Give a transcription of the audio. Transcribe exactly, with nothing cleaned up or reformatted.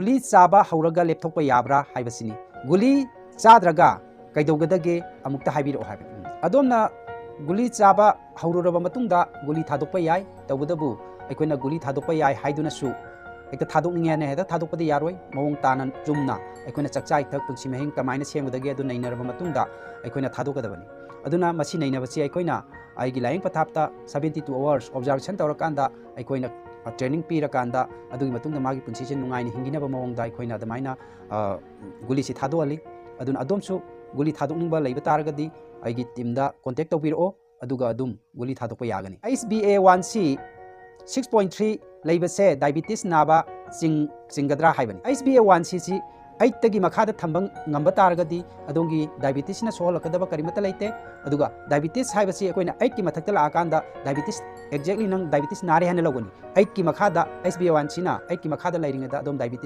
ꯒꯨꯂꯤ ꯆꯥꯕ ꯍꯧꯔꯒ ꯂꯦꯞꯊꯣꯛꯄ ꯌꯥꯕ꯭ꯔꯥ ꯍꯥꯏꯕꯁꯤꯅꯤ꯫ ꯒꯨꯂꯤ ꯆꯥꯗ꯭ꯔꯒ ꯀꯩꯗꯧꯒꯗꯒꯦ ꯑꯃꯨꯛꯇ ꯍꯥꯏꯕꯤꯔꯛꯑꯣ ꯍꯥꯏꯕ꯫ ꯑꯗꯣꯝꯅ ꯒꯨꯂꯤ ꯆꯥꯕ ꯍꯧꯔꯨꯔꯕ ꯃꯇꯨꯡꯗ ꯒꯨꯂꯤ ꯊꯥꯗꯣꯛꯄ ꯌꯥꯏ꯫ ꯇꯧꯕꯇꯕꯨ ꯑꯩꯈꯣꯏꯅ ꯒꯨꯂꯤ ꯊꯥꯗꯣꯛꯄ ꯌꯥꯏ ꯍꯥꯏꯗꯨꯅꯁꯨ ꯍꯦꯛꯇ ꯊꯥꯗꯣꯛꯅꯤꯡꯉꯦ ꯍꯥꯏꯅ ꯍꯦꯛꯇ ꯊꯥꯗꯣꯛꯄꯗꯤ ꯌꯥꯔꯣꯏ꯫ ꯃꯑꯣꯡ ꯇꯥꯅ ꯆꯨꯝꯅ ꯑꯩꯈꯣꯏꯅ ꯆꯥꯛꯆꯥ ꯏꯊꯛ ꯄꯨꯟꯁꯤ ꯃꯍꯤꯡ ꯀꯃꯥꯏꯅ ꯁꯦꯝꯒꯗꯒꯦ ꯑꯗꯨ ꯅꯩꯅꯔꯕ ꯃꯇꯨꯡꯗ ꯑꯩꯈꯣꯏꯅ ꯊꯥꯗꯣꯛꯀꯗꯕꯅꯤ꯫ ꯑꯗꯨꯅ ꯃꯁꯤ ꯅꯩꯅꯕꯁꯤ ꯑꯩꯈꯣꯏꯅ ꯑꯩꯒꯤ ꯂꯥꯏꯌꯦꯡ ꯄꯊꯥꯞꯇ seventy two hours observation ꯇꯧꯔꯀꯥꯟꯗ ꯑꯩꯈꯣꯏꯅ training ꯄꯤꯔꯀꯥꯟꯗ ꯑꯗꯨꯒꯤ ꯃꯇꯨꯡꯗ ꯃꯥꯒꯤ ꯄꯨꯟꯁꯤꯁꯦ ꯅꯨꯡꯉꯥꯏꯅ ꯍꯤꯡꯈꯤꯅꯕ ꯃꯑꯣꯡꯗ ꯑꯩꯈꯣꯏꯅ ꯑꯗꯨꯃꯥꯏꯅ, ꯑ, ꯒꯨꯂꯤꯁꯤ ꯊꯥꯗꯣꯛꯍꯜꯂꯤ꯫ ꯑꯗꯨꯅ ꯑꯗꯣꯝꯁꯨ ꯒꯨꯂꯤ ꯊꯥꯗꯣꯛꯅꯤꯡꯕ ꯂꯩꯕ ꯇꯥꯔꯒꯗꯤ ꯑꯩꯒꯤ teamꯗ contact ꯇꯧꯕꯤꯔꯛꯑꯣ, ꯑꯗꯨꯒ ꯑꯗꯨꯝ ꯒꯨꯂꯤ ꯊꯥꯗꯣꯛꯄ ꯌꯥꯒꯅꯤ꯫ H b A one c six point three ꯂꯩꯕꯁꯦ diabetes ꯅꯥꯕ ꯆꯤꯡ-, ꯆꯤꯡꯒꯗ꯭ꯔꯥ ꯍꯥꯏꯕꯅꯤ꯫ H b A one c ꯁꯤ eightꯇꯒꯤ ꯃꯈꯥꯗ ꯊꯝꯕ ꯉꯝꯕ ꯇꯥꯔꯒꯗꯤ ꯑꯗꯣꯝꯒꯤ diabetesꯅ ꯁꯣꯛꯍꯜꯂꯛꯀꯗꯕ ꯀꯔꯤꯃꯠꯇ ꯂꯩꯇꯦ꯫ ꯑꯗꯨꯒ diabetes ꯍꯥꯏꯕꯁꯤ ꯑꯩꯈꯣꯏꯅ eightꯀꯤ ꯃꯊꯛꯇ ꯂꯥꯛꯑꯀꯥꯟꯗ diabetes exactly ꯅꯪ diabetes ꯅꯥꯔꯦ ꯍꯥꯏꯅ ꯂꯧꯒꯅꯤ꯫ Eightꯀꯤ ꯃꯈꯥꯗ, H b A one cꯅ eightꯀꯤ ꯃꯈꯥꯗ ꯂꯩꯔꯤꯉꯩꯗ ꯑꯗꯣꯝ diabetes